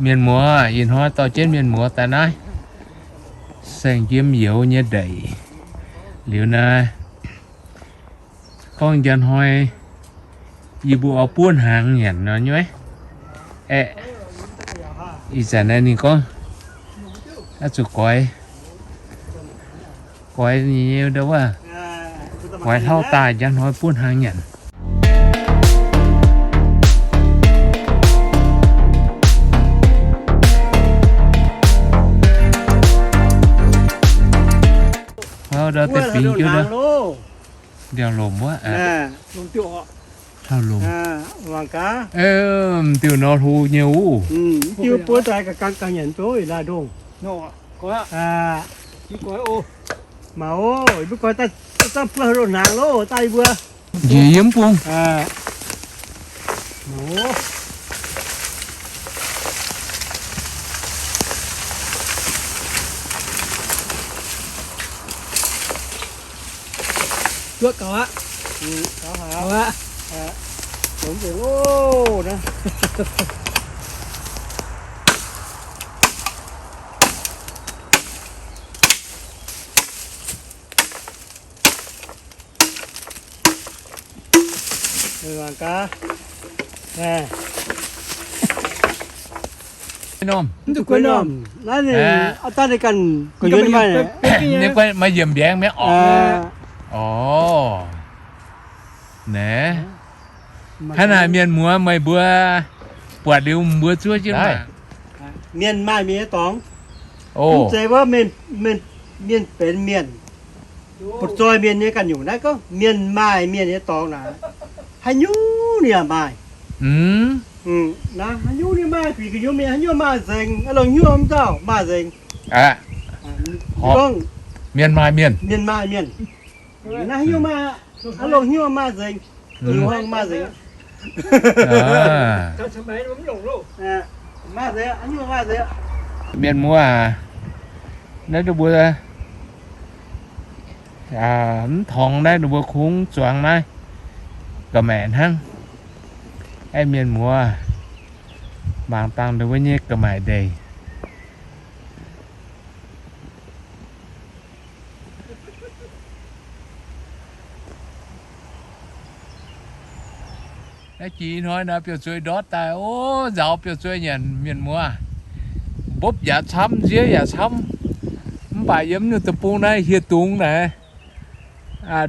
Mienh muoz, ih hnoi dorh jienv mienh muoz daaih naaiv saeng-jiem youz nyei ndeic. Liuz naaiv gorngv njang hnoi yie mbuo oix buov hnaangx nyanc nor nyuv. Aeqv, ih zanc naaiv ninh gorngv oix zuqc goix, goix nyei ndau wuov, goix hlauv daaih njang hnoi buov hnaangx nyanc. Ndau deix bingx jienv ndau, ndiangx-lomc wuov, hlauv-lomc, diuh nor hlo nyei wuov. Diuh buov daaih ga'gangv ga'nyanc zoux ih laai ndongh. Mangc oc, yie mbuo goix daaih, daaih buov haaix loz hnaangx loh, daaih yie mbuo njiec yiem bung. Zuov gaux aqv. Gaux aqv. Norm. Mv duqv guei norm. Naaiv ninh aa, daaih ninh ganh gu'nyuoz maaih, maaih yiemc mbiaengx mi'aqv orqc. Orqc. Naaiv, hnangv naaic mienh muoz meih mbuo buatc liuz mbuo zuov jienv maah. Mienh maaih mienh nyei dorngx. Mv zeiz wuov mienh, mienh benx mienh, butv-zoih mienh nyei ganh nyungc naaiv gorngv mienh maaih mienh nyei dorngx naaic, haaix nyungc ninh yaac maaih. Naaiv haaix nyungc ninh maaih, bieqc gu'nyuoz mienh haaix nyungc maaih nzengc, aa, longc hnyouv maaih nzengc. Mienh maaih mienh, mienh maaih mienh. Naaiv haaix nyungc maaih, aa, longc hnyouv maaih nzengc. Mienh muoz aac, naaiv ninh mbuo mv torngx naaiv ninh mbuo kungx zuangx naaiv ga'maeqc hnangv. Aeqv, mienh muoz, mangc dangh ninh mbuo nyei ga'maeqc ndeic. Naaiv jiex hnoi naaiv biouv-zueiz ndortv daaih, o, nzaaux biouv-zueiz nyanc, mienh muoz. Mbopv yaac camv, nziev yaac camv. Mv baac yiem nyungc deic-bung naaiv hieh dungz naaic,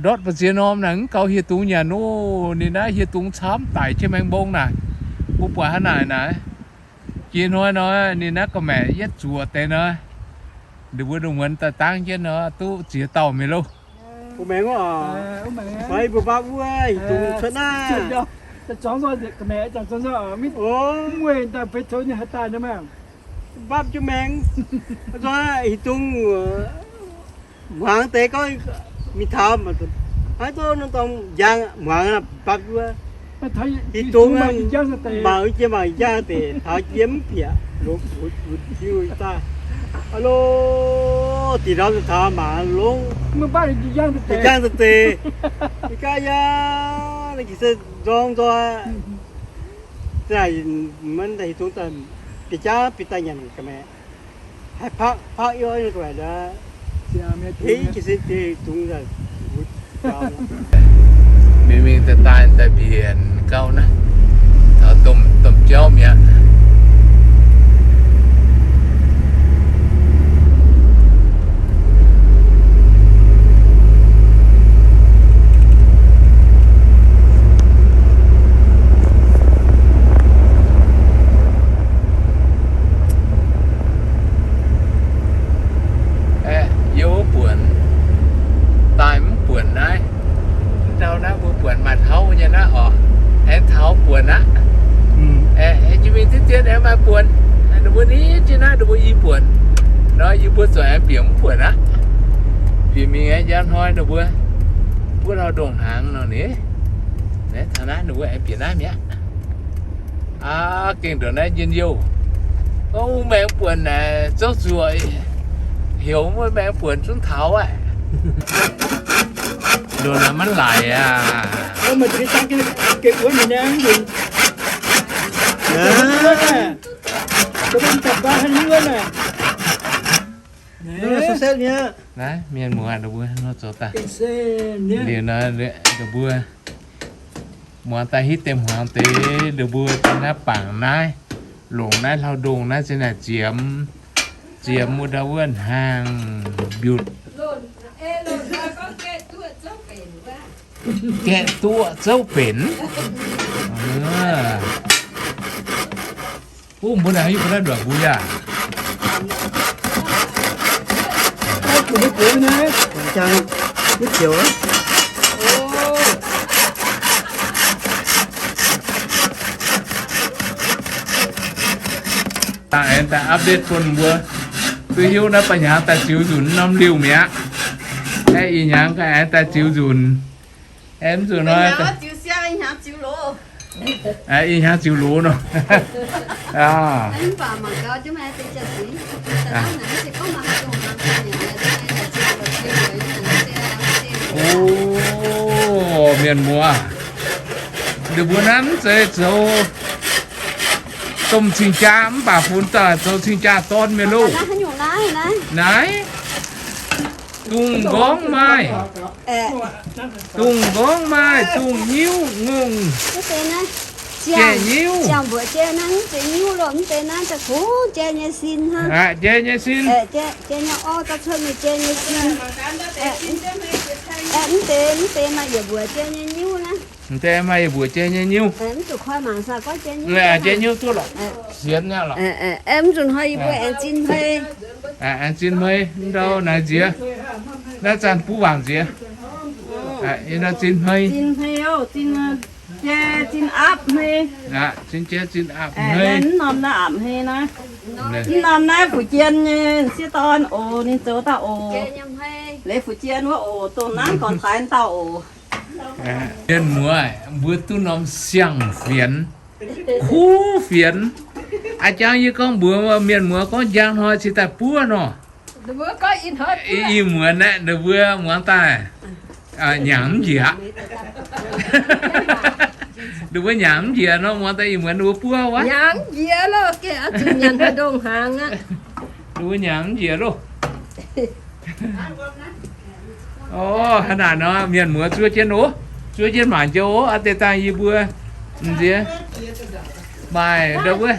ndortv mbu'ziex norm naaic mv gaux hieh dungz nyanc oc. Ninh naaiv hieh dungz camv daic jienv maengx mbong naaic. Mbuo buatc hnangv naaic naaic. Jiex hnoi nor, ninh naaiv ga'maeqc yietv zuoqc deix nor, ninh mbuo lungh muonz daaih dangv jienv nor, duqv ziex dauh mingh loh. Mbuo maengx oc. Mbuo mbapv wuov, Hic Dungz cuotv naaiv. Mbapv jienv maengx, hic dungz muangx deix gorngv mingh taux, haaix zoux nor dorngx njang muangx mbapv wuov. Hic dungz mangc jiex mangc njang deix, taux jiex mv bieqc, longx, hiuv daaih. Alo, dinh ndorm taux mangc longx, njang deix, njang deix. Ih gaav yaac naaiv ga'sie nzorng nzoih. Za'gengh maiv daaih hic dungz daaih bieqc jaav bieqc daaih nyanc ga'maeqc. Haiz pakv pakv yie ga'maeqc ndau, hei ga'sie deix dungz daaih. Mingh mingh daaih daaih daaih mbienc gauh naaiv, taux domh domh jauv mi'aqv. Aeqv, yie wuov buonc daaih mv buonc naaiv. Mv ndau naaiv mbuo buonc maaih tauv nyei naaiv orqc. Aengx taux buonc aqv. Aeqv, jiex mingh diqv dien aengx maaih buonc. Ninh mbuo nitv jienv naaiv ninh mbuo i buonc. Nor yie mbuo zuqc aengx bieqc mv buonc aqv. Bieqc mingh aengx njang hnoi ninh mbuo buov hlauv-ndongh hnaangx nor ni. Naaiv taux naaiv ninh mbuo aengx bieqc naaiv mi'aqv. Aa, gengh ndongc naaiv njien-youh. Wuov maengx buonc naaic zouv zuoqc, heuc wuov maengx buonc zungv taux aqv. Ndongc naaiv maiv laic aqv. Naaiv mienh muoz nduov mbuo nor zoux daaih. Liuz nor nduov mbuo muangx daaih hitv deix hmuangx deix, nduov mbuo daaih naaiv bangc naaiv, longc naaiv hlauv-ndongh naaiv zinh naaic ziemx, ziemx wuov ndau wuov hnaangx mbiutc. Gaeqv duqv zouv benx. Wuov mbuo naaic yie mbuo naaiv nduov mbuo yaac. Daaih aengx daaih update bun mbuo duqv hiuv naaiv ba'hnyangx daaih ziux nzunc norm liuh mi'aqv. Aeqv, ih hnyangx aengx daaih ziux nzunc. Aeqv, mv zuqc hnoi. Ih hnyangx ziux loz nor. O, mienh muoz, nduov mbuo naaiv mv zeiz zoux domh cing-jaa mv baac funx daaih zoux cing-jaa dorn mienh loh. Naaiv, dungz nqorngv maaih, dungz nqorngv maaih, dungz nyiuv ngongh, jai nyiuv. Jai nyei sin. Mv deix, mv deix maaih yietc mbuoqc jai nyei nyiuv. Jai nyiuv duqv lorqc. Sienx nyei lorqc. Mv zuqc hnoi yie mbuo aengx zinh hmei. Aengx zinh hmei ndau naaiv nziex. Naaiv zanc buv waangc nziex. Zinh hmei, zinh jai, zinh aapv hmei. Zinh jai, zinh aapv hmei. Mv norm naaiv aapv hmei naaiv. Mv norm naaiv fu'jien nyei sieqv dorn oc, ninh zoux dauh oc. Leiz fu'jien wuov oc, dongh naaiv gorx-daic dauh oc. Mienh muoz, mbuo duqv norm siang-fienx, kuv fienx. A'jang yie gorngv mbuox mienh muoz gorngv njang hnoi cingx daaih buov nor. Ih muonz naaiv nduov mbuo muangx daaih nyanc mv njiec aqv. Nduov mbuo nyanc mv njiec nor, muangx daaih ih muonz nduov mbuo buov wuov. Nduov mbuo nyanc mv njiec loh. O, hnangv naaic nor, mienh muoz zuov jienv oc, zuov jienv mangc jienv oc. Aa deix dangh yie mbuo m'nziex maaih ndau wuov.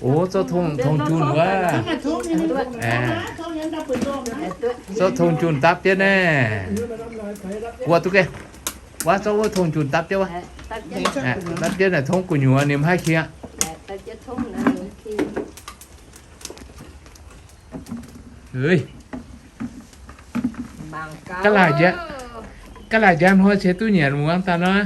O, zorqv tong, tong junh wuov. Zorqv tong junh dapv jienv naaiv. Wuov duqv geh. Wuov, zorqv wuov tong junh dapv jienv wuov. Dapv jienv naaic tongv gu'nyuoz ninh mv haih king aqv. Ga'laaic njang, ga'laaic njang hnoi ceix duqv nyanc muangx daaih nor.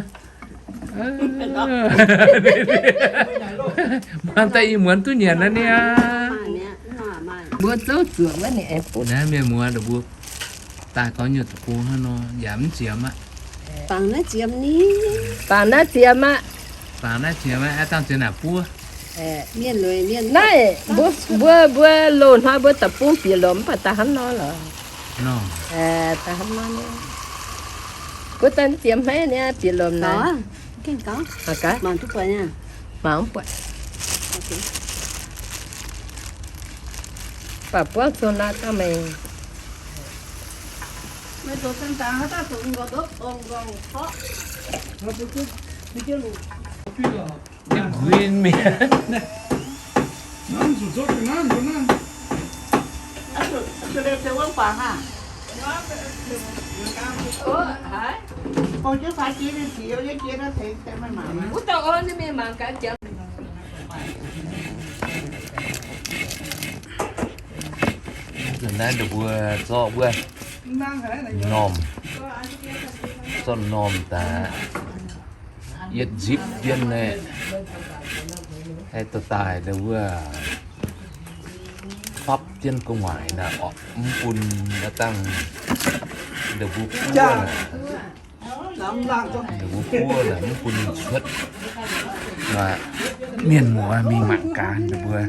Muangx daaih ih muonz duqv nyanc naaiv niaa. Mbuo zouv zuoqc wuov ninh aengx butv. Naaiv mienh muoz nduov mbuo daaih gorngv nyuoz deic-bung hnangv nor yaac mv ziemx aqv. Bangc naaiv ziemx ni. Bangc naaiv ziemx aqv. Bangc naaiv ziemx aqv, dangh ziemx naaic buov. Naaiv mbuo, mbuo, mbuo loz-hnoi mbuo deic-bung bieqc lomc mv baac daaih hnangv nor lorqc. Daaih hnangv nor. Mbuo daaih ziemx hmeiv niaa bieqc lomc naaiv. Mangc mv buatc. Baac buangv cong naaiv daaih mengh. Nquin mienh. Naaiv ndau mbuo zorqv wuov normh, zorqv normh daaih yietv nzipc jienv naaiv, haih daaih ndau wuov fapv jienv gu'nguaaic naaiv orqc, mv bun dangh Ndongc mbuo buov, ndongc mbuo buov naaic mv bun ninh cuotv. Mienh muoz mingh mangc gaax ndongc mbuo.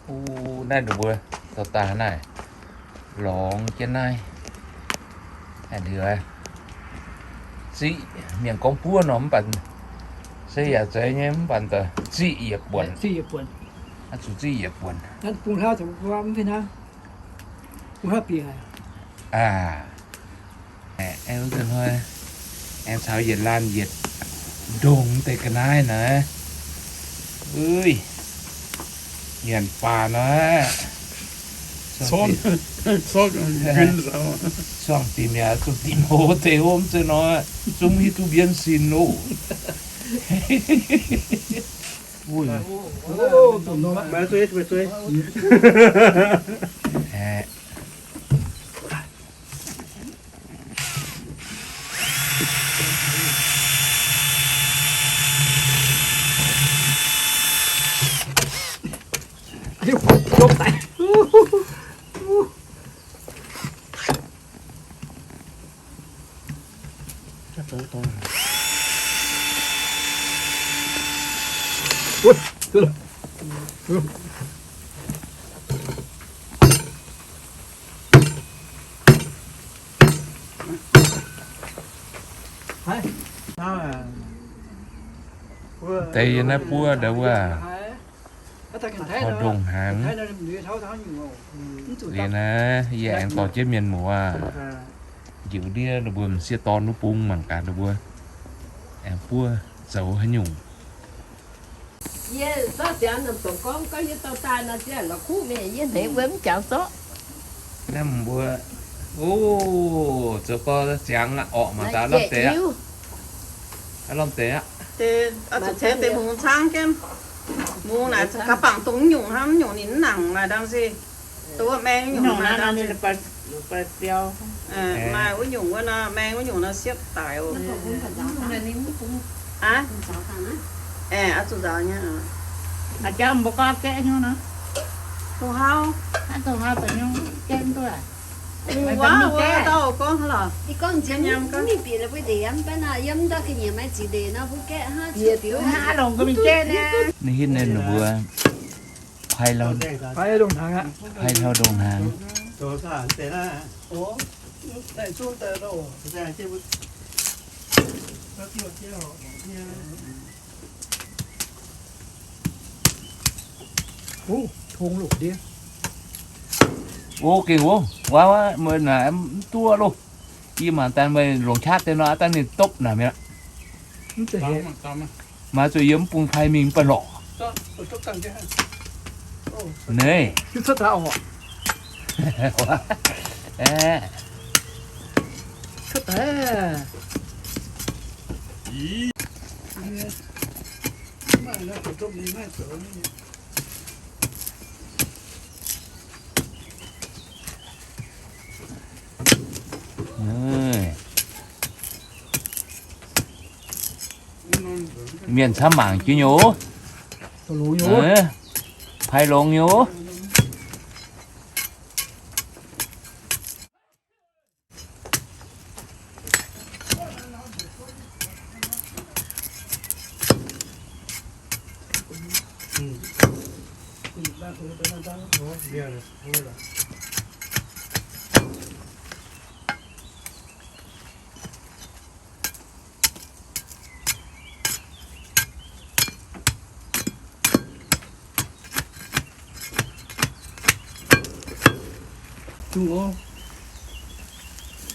O, naaiv ndongc mbuo dorh daaih naaiv, lorngx jienv naaiv. Ziqv, mienh gorngv buov nor mv baac se yaac zeiz nyei, mv baac ziqv yietc buonc. Ziqv yietc buonc. Zuqc ziqv yietc buonc. Aa, aengx caux yietc laanh yietc ndongc deix ga'naaiv naaiv. Mienh faanv nor, suangx dimc yaac zungv dimc hoz deix hom zunv nor, zungv hiuv duqv mbienv sin loh. Deix yie naaiv buov ndau wuov, ndongc hnaangx. Liuz naaiv yie aengx dorh jienv mienh muoz njiec ndiev ninh mbuo m'sieqv dorn wuov bung mangc gaax ninh mbuo aengx buov zoux haaix nyungc. Yie zorqv ziangx norm dorngx gorngv, gorngv yie dorh daaih nor, ziangh la'kuqv mingh, yie hneiv mbuo mv jangx zorqv. Naaiv mbuo, o, zoux gorx ziangx aqv, orqc mangc gaax lorm deix aqv. Lorm deix aqv. Deix, zuqc ceix deix mungz caangv jienv. Mungz naaic gaax bangc dongh nyungc hnangv, nyungc ninh mv nangc naaic ndamv se. Dongh wuov maeng nyungc naaic ndamv se. Maaih wuov nyungc wuov nor, maeng wuov nyungc nor siepv daic oc. Aa, zuqc nzaaux nyei. Aa, jangv mbuo gorngv gaeqv nyei nor. Dongh hauv, dongh hauv da'nyungc gaeqv duqv. Wuov, wuov dauh gorngv lorqc. Ih gorngv nziex mv mingh bieqc la'buo ndeic yiem baav naaic, yiem ndau ga'nyiec maaih ziqc ndeic nor, mbuo gaeqv hnangv ziqc diuc. Ninh hitv naaiv ninh mbuo pai hlauv ndongc hnaangx aqv. Pai hlauv ndongc hnaangx. O, gengh wuov, wuov, wuov, meih naaic mv duqv loh. Yie mangc daaih meih longc qaqv deix nor, aav dangh ninh dopv naaic mi'aqv. Maaih zuqc yie mv bung pai mingh mv baac lorqc. Naaiv. Mienh camv mangc jienv nyei oc. Pai longx nyei oc.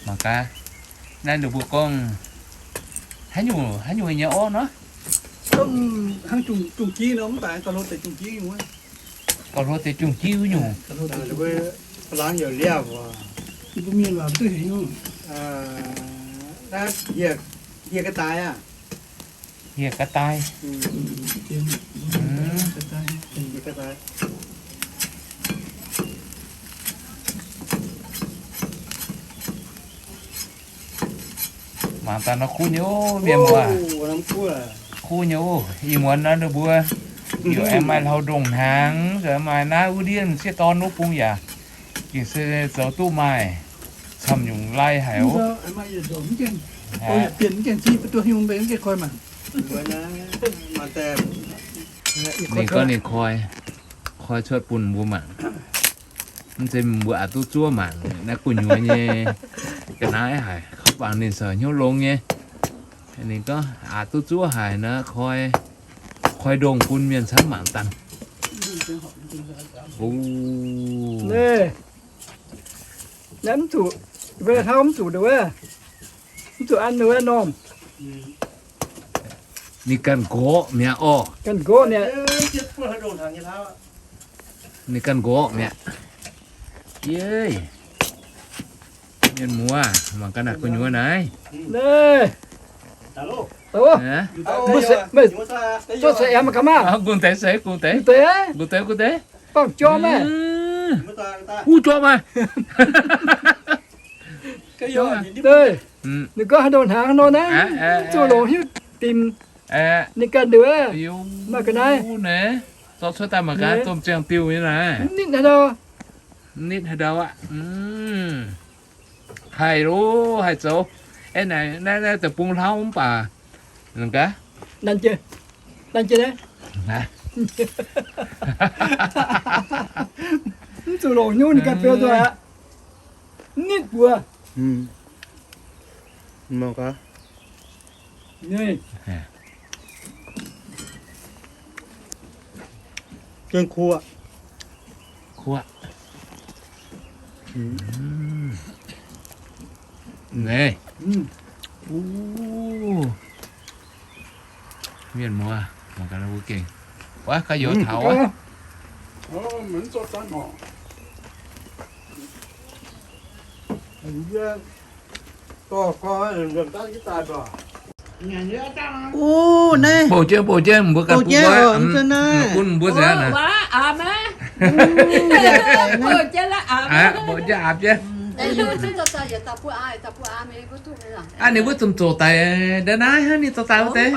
Mangc gaax, naaiv ninh mbuo gorngv haaix nyungc, haaix nyungc nyei orv nor? Hnangv jung-jung jiv nor, mv baac gauh hlo deix jung jiv nyungc. Gauh hlo deix jung jiv nyungc. Mbuo mienh waac duqv heuc nyungc. Hieh ga'daaih aqv. Hieh ga'daaih. Hieh ga'daaih. Mangc daaih nor kuv nyei oc, mienh muoz. Kuv nyei oc. Ih muonz nor ninh mbuo yaac aengx maaih hlauv-ndongh hnaangx, maaih naaiv wuov ndiev sieqv dorn wuov bung yaac gengh se zoux duqv maaih camv nyungc lai haic oc. Ninh gorngv ninh koi, koi cuotv bun mbuo mangc. Mv zeiz mbuo aqc duqv zuov mangc naaiv gu'nyuoz nyei ga'naaiv haic, kaux bangc ninh sou hnyouv longx nyei. Ninh gorngv aqc duqv zuov haic nor, koi, koi ndongh bun mienh camv mangc dangh. O, naaiv mv zuqc, mv zuqc nduov, mv zuqc an nduov normh. Ninh ganh nqorqv mi'aqv orqc. Ganh nqorqv mi'aqv. Ninh ganh nqorqv mi'aqv. Yiei, mienh muoz, mangc gaax naaic gu'nyuoz naaiv. Meih zorqv cuotv aengx mangc gaax maah. Gungx deix se, gungx deix. Gungx deix, gungx deix. Bangc jorm maah. Huv jorm maah. Ninh gorngv haaix nor hnaangx nor naaiv, zuqc longc hiuv dimc. Ninh ganh nduov, maaih ga'naaiv. Zorqv cuotv daaih mangc gaax, domh ziangh diuh nyei naaiv. Nitv haaix ndau, nitv haaix ndau aqv. Haih loh, haih zoux. Aeqv, naaiv, naaiv deic-bung hlauv mv baac, gaax, nanc jienv, nanc jienv naaiv. Mv zuqc longc nyungc ninh ganh beu nzoih aqv. Mv nitv mbuo. Gengh kuv aqv. Kuv aqv. Naaiv. Mienh muoz, mangc gaax wuov gengh. Wuov ga'youz taux wuov. Bouh jienv, bouh jienv, mbuo ganh bun mbuo, bun mbuo nzengc naaic. Bouh jienv aapv jienv. Aa, ninh mbuo zungv zoux daaih nda'naaiv hnangv, ninh zoux daaih wuov deix.